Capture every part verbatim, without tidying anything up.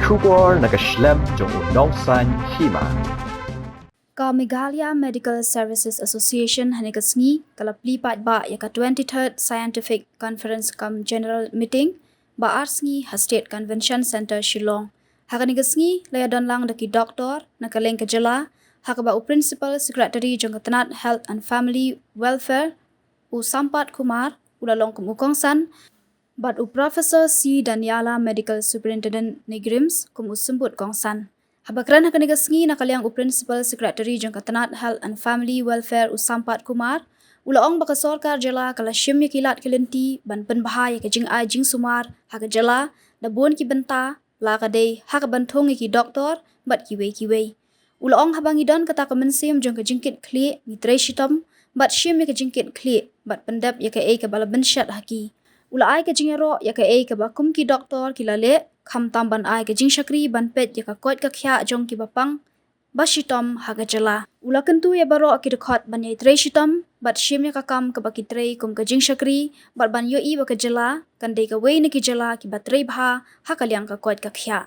Khubor na ka shlem jong u nongsan hima. Ka Meghalaya Medical Services Association ha kane ka sngi ka la plie paidbah ïa ka twenty-third Scientific Conference cum General Meeting ba ar sngi ha State Convention Centre Shillong. Ha kane ka sngi la ïadon lang da ki doktor na ka liang ka jylla, ha kaba u Principal Secretary jong ka tnat Health and Family Welfare, u Sampat Kumar, u la long kum u kongsan, bad u Professor C Daniela, Medical Superintendent NEIGRIHMS, kum u symbud kongsan. Haba kren ha kane ka sngi na ka liang u Principal Secretary jong ka tnat Health and Family Welfare, u Sampat Kumar, u la ong ba ka sorkar jylla ka la shim ïa ki lad ki lynti ban pynbha ïa ka jingai jingsumar ha ka jylla da bun ki bynta, la ka dei ha ka ban thung ïa ki doktor bad kiwei kiwei. U la ong haba ngi don kata ka mynsiem jong ka jingkit khlieh, ngi trei shitom bad shim ïa ka jingkit khlieh bad pyndep ïa kaei kaba la bynshet ha ki. U la ai ka jingïaroh ïa kaei kaba kum ki doktor ki la leh, khamtam ban ai ka jingshakri ban peit ïa ka koit ka khiah jong kiba pang ba shitom ha ka jylla. U la kyntu ïa baroh ki dkhot ban ïai trei shitom bad shim ïa ka kam kaba ki trei kum ka jingshakri bad ban ïohi ba ka jylla kan dei kawei na ki jylla kiba trei bha ha ka liang ka koit ka khiah.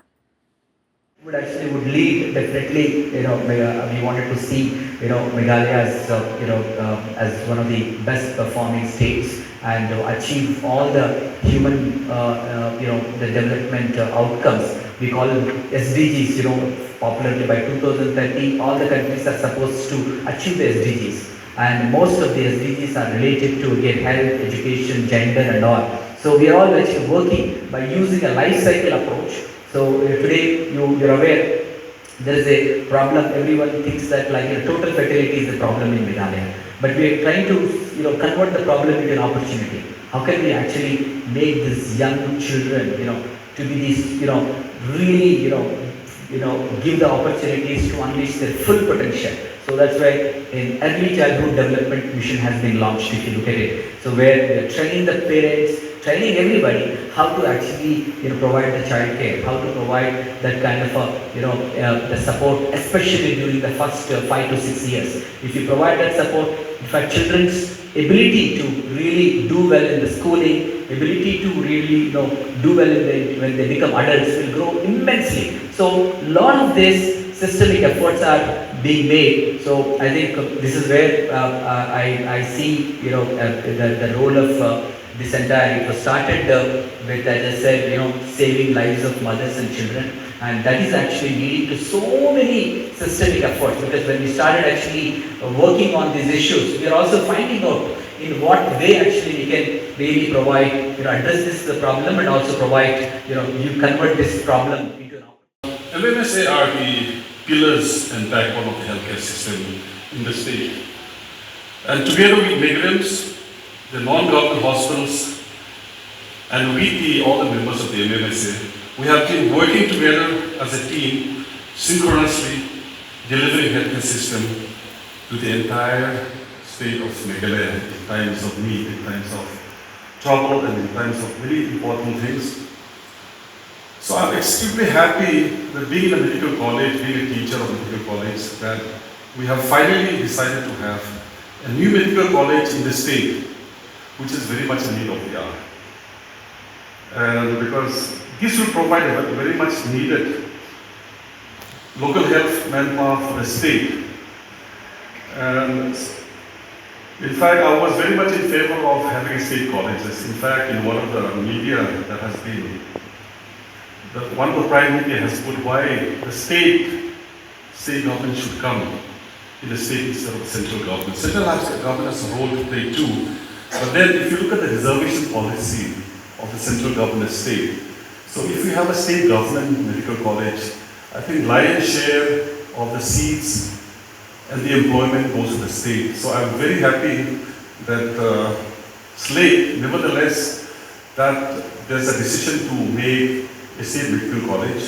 Would actually would lead definitely, you know, we, uh, we wanted to see, you know, Meghalaya as, uh, you know, uh, as one of the best performing states and to achieve all the human, uh, uh, you know, the development uh, outcomes. We call it S D Gs, you know, popularly by two thousand thirty, all the countries are supposed to achieve the S D Gs. And most of the S D Gs are related to, again, health, education, gender and all. So we are all actually working by using a life cycle approach. So uh, today you, you're aware there is a problem. Everyone thinks that like you know, total fertility is the problem in Meghalaya. But we are trying to you know convert the problem into an opportunity. How can we actually make these young children you know to be these you know really you know you know give the opportunities to unleash their full potential. So that's why an early childhood development mission has been launched. If you look at it, so where we are training the parents, training everybody how to actually you know provide the child care, how to provide that kind of a you know uh, the support, especially during the first uh, five to six years. If you provide that support, in fact, children's ability to really do well in the schooling, ability to really you know do well in the, when they become adults will grow immensely. So, lot of these systemic efforts are being made. So, I think this is where uh, uh, I, I see you know uh, the, the role of uh, this entire. It was started uh, with, as I said, you know, saving lives of mothers and children, and that is actually leading to so many systemic efforts. Because when we started actually uh, working on these issues, we are also finding out in what way actually we can really provide, you know, address this the problem and also provide, you know, you convert this problem into an opportunity. M M S A are the pillars and backbone of the healthcare system in the state. And together with NEIGRIHMS, the non-government hospitals, and with the, all the members of the M M S A, we have been working together as a team, synchronously delivering healthcare system to the entire state of Meghalaya in times of need, in times of trouble, and in times of very important things. So I'm extremely happy that being in a medical college, being a teacher of a medical college, that we have finally decided to have a new medical college in the state, which is very much in need of the hour. And because this will provide a very much needed local health manpower for the state. And in fact, I was very much in favor of having a state college. In fact, in one of the media that has been, the, one of the prime media has put why the state state government should come in the state instead of the central government. Central has, government has a role to play too. But then, if you look at the reservation policy of the central government state, so if we have a state government medical college, I think lion's share of the seats and the employment goes to the state. So I'm very happy that uh, Slate, nevertheless, that there's a decision to make a state medical college.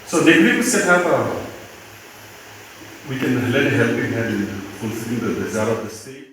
So NEIGRIHMS can have a, we can lend a helping hand in fulfilling the desire of the state.